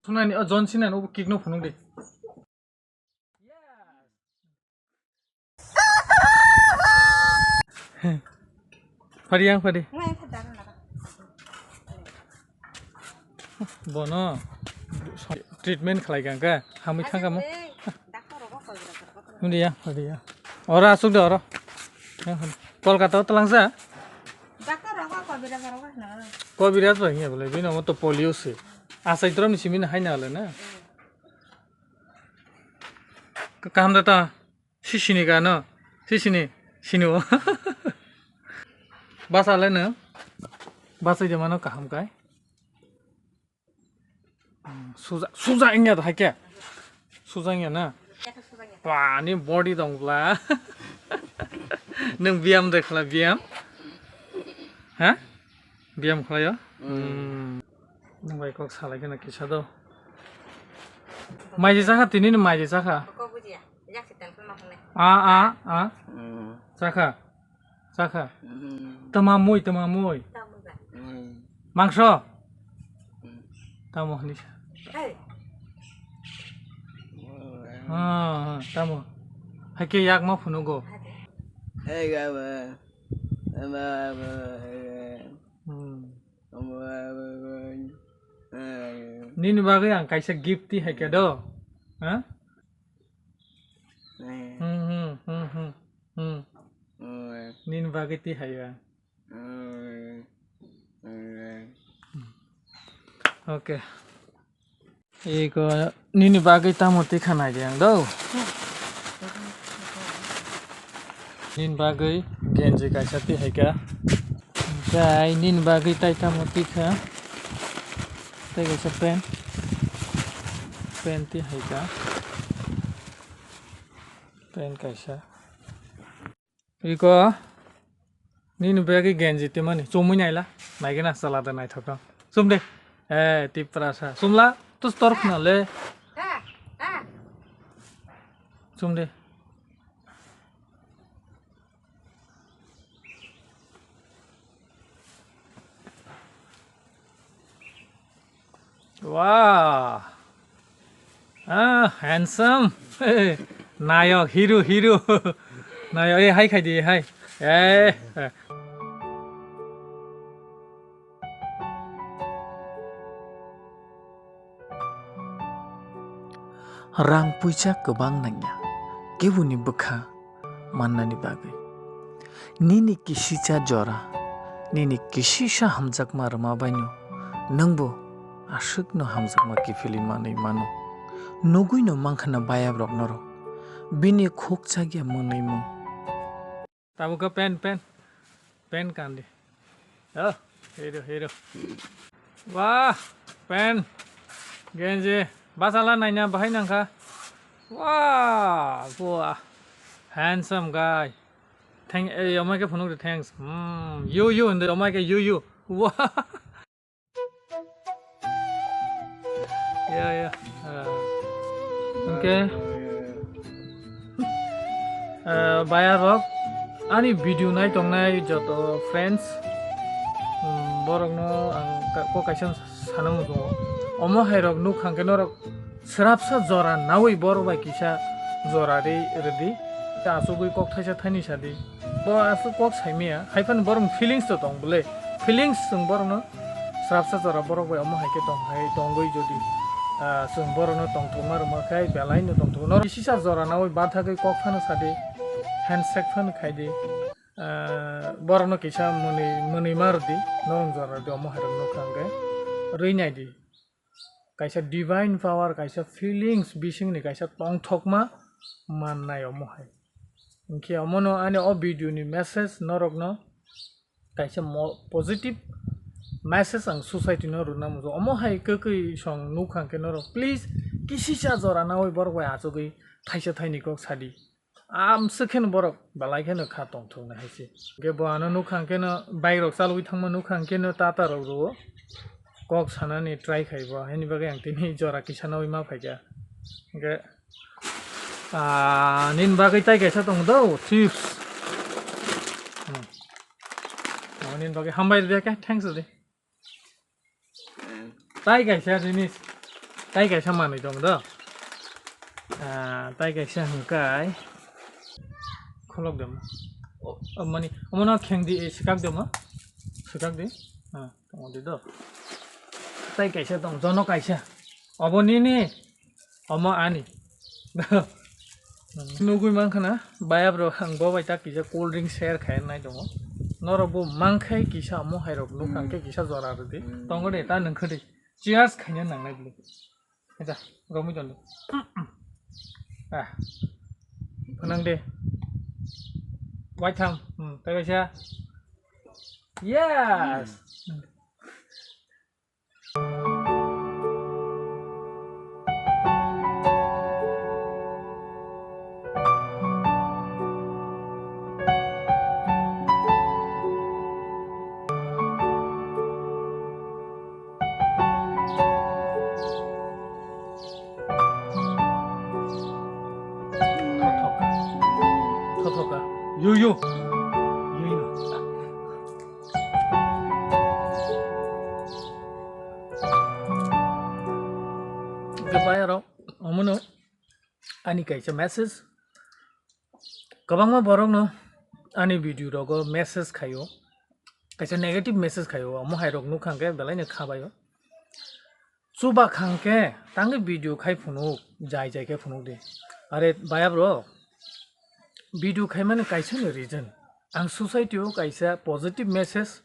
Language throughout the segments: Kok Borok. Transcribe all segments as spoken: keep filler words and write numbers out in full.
Sunani o John Cena no kick no phunuk di. Phadi yang phadi. Bono treatment khlai kang ka hamwi thang kamo. Mundi ya phadi ya. Ora asuk de oro. Kolkata o talangsa. Doctor rogo kobiraj rogo na. Kobiraj bai ya bole bino mo to polio se. Asai drom ni simi na hai na le na. Kaham da ta. Sisini gano, sisini, sini o. Basa le no, basa je mano kaham kai. Hmm, suja, suja ingya da haike. Suja ingya na. Ba, ni body dong bla. Nung biyam de khala biyam. Ha? Biyam khlaio? Hmm. Nung bai kok salai kena kisa do. Mai je sakha tini ni mai je sakha. A, a, a. Chakha. Chakha. Tama mui, tama mui. Mangso. Tamo hini. Ah, ah, tamo. Haike yak ma phunugo. Hmm. Nini bagwi ang kaisa gift ti haike do. Ha? Hmm, hmm, hmm, hmm, hmm. Nini bagwi ti hai ba. Okay. Iko nini bagwi tamo tikha nai di ang do. Nini bagwi genji kaisa ti hai ka. Okai nini bagwi tai tamo tikha. Tai kaisa pen. Pen ti hai ka. Pen kaisa. Iko nini bagwi genji timani chumui naila. Naigena salada naithokno. Chum de. Eh, Tiprasa. Chumla, tus tor khna le. Chum de. Wow. Ah, handsome. Nayok, hero, hero. Nayok, eh, hai khai di, hai. Eh. Rang puisa kwbang nangya, keboni bwkha mannani bagwi. Nini kisisa jora, nini kisisa hamjakma rwma baino nwngbo aswkno hamjakma kiphilwi manwi mano. Nugwino mankha na bayabrok norok, bini khukchakya mwnwimung. Tabuk khe pen, pen. Pen kandi. Oh, hero, hero. Wah, pen. Genji. Basala naina bahai nangkha. Wah, wah. Handsome guy. Thank, eh, omai khe phunuk de thanks. Hmm, you, you, hindi omai khe you, you. Wah. Ya, ya. Ah. Oke. Ah, bayar rok. Ani video nai tongnai joto friends. Hmm, borok no ang ka-, kok kaisa sana muchungo. Omo hai rok nuk hangke norok srapsa jora nawi borok bai kisa jora ri rwdi. Ta asugwi kok thaisa thaini sadi. Bo aswk kok saimaya, hai phano borokni feelings to tong bwle. Feelings chwng borokno srapsa jora borok bai omo hai khe tong hai tongwi jodi, ah, chwng borokno tongthokma rwma khe belaino tongthok. Norok kisisa jora nawi bathagwi kok phano sadi, handshake phano khaidi. Ah, borokno kisa mwnwi, mwnwi ma rwdi, norok jora rwdi omo hai rok nukha hwnkhe rwi naidi. Kaisa divine power, kaisa feelings bisingni kaisa tongthokma mannai omo hai. Hinkhe omono ani o video ni message norokno kaisa mo-, positive message ang society no rwna muchungo. Omo hai kwkwi song nukha hwnkhe norok please kisisa jora nawi borok bai achugwi thaisa thaini kok sadi. Amswk kheno borok belai kheno kha tongthoknai hai se. Hwnkhe bo ano nukha hwnkhe no bike rok chalwi thangma nukha hwnkhe no tata rok rwo. Kok sanani try khai bo, haini bagwi ang tini jora kisa nawi ma phaikha. Hwnkhe, ah, nini bagwi tai kaisa tongo do, chips. Hmm. Oh, nini bagwi hambai rwdi khe, thanks rwdi. Tai kaisa jinis. Tai kaisa manwi tong do. Ah, tai kaisa hwnkhe khulok de mo. O, o mani, omono kheng di, eh, swkak de mo. Swkak di. Ah, tong di do. Tai kaisa tong, jono kaisa. Obo nini, omo ani. Nugui mankha na, bayap rok ang bo bai ta kisa cold drink share khai nai tongo. Norok bo mankhai kisa omo hai rok nuk ang khe kisa jora rwdi. Tongo de, ta nungkhe di. Cheers khaina nangnai bwlwi. Acha, romwi tondo. Ah. Phwnang de. Waitham. Hmm, tai kaisa. Yes. Thothoka. Yo, yo. Yo, yo. Goodbye, aro. Omono ani kaisa message. Kwbangma borokno ani video rogo message khaio, kaisa negative message khaio, omo hai rok nukha hwnkhe belaino khabaio. Chuba khangkhe tangwi video khai phunuk, jai jai khe phunuk di. Are bayap rok, video khaimani kaisa ni reason, ang society o kaisa positive message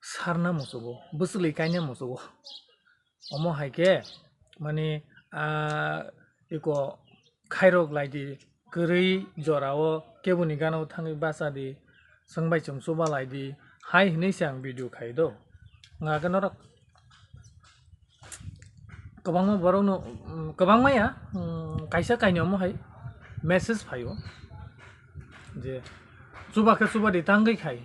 sarna muchugo, bwchwlwi kaina muchugo. Omo hai khe, mani, ah, iko khairok lai di, kwrwi jorao keboni gana o thangwi bacha di, chwng bai chwng chuba lai di, hai hwnwi se ang video khai do. Nga khe norok kwbangma borok no, um, kwbangma ya, um, kaisa kainwi omo hai message phaio je chuba khe chuba di tangwi khai.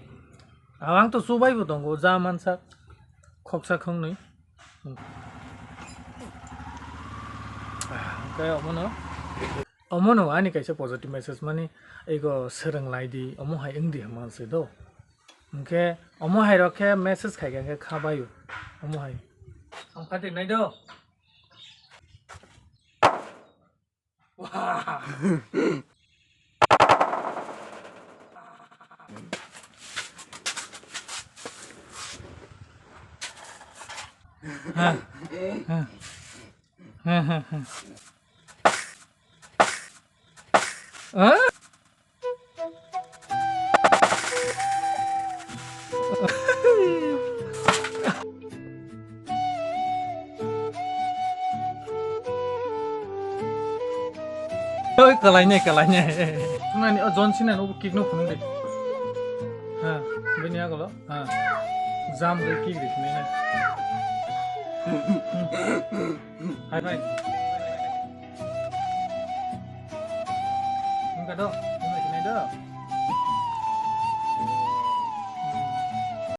Ang to chubai bo tongo, ja mansak khoksa khongnwi. Hwnkhe omono, omono ani kaisa positive message mani ego swrwng lai di, omo hai wng di hwnma se do. Hwnkhe omo hai rok khe message khai khe khabaio, omo hai. Ang phatik nai do. Oi, kalai ne, kalai ne. Nani o John Cena no kick no phunuk de. Ha, bini agolo. Ha. Jam de kick de ne. Hai, hai. Nungka do, nungka sini do.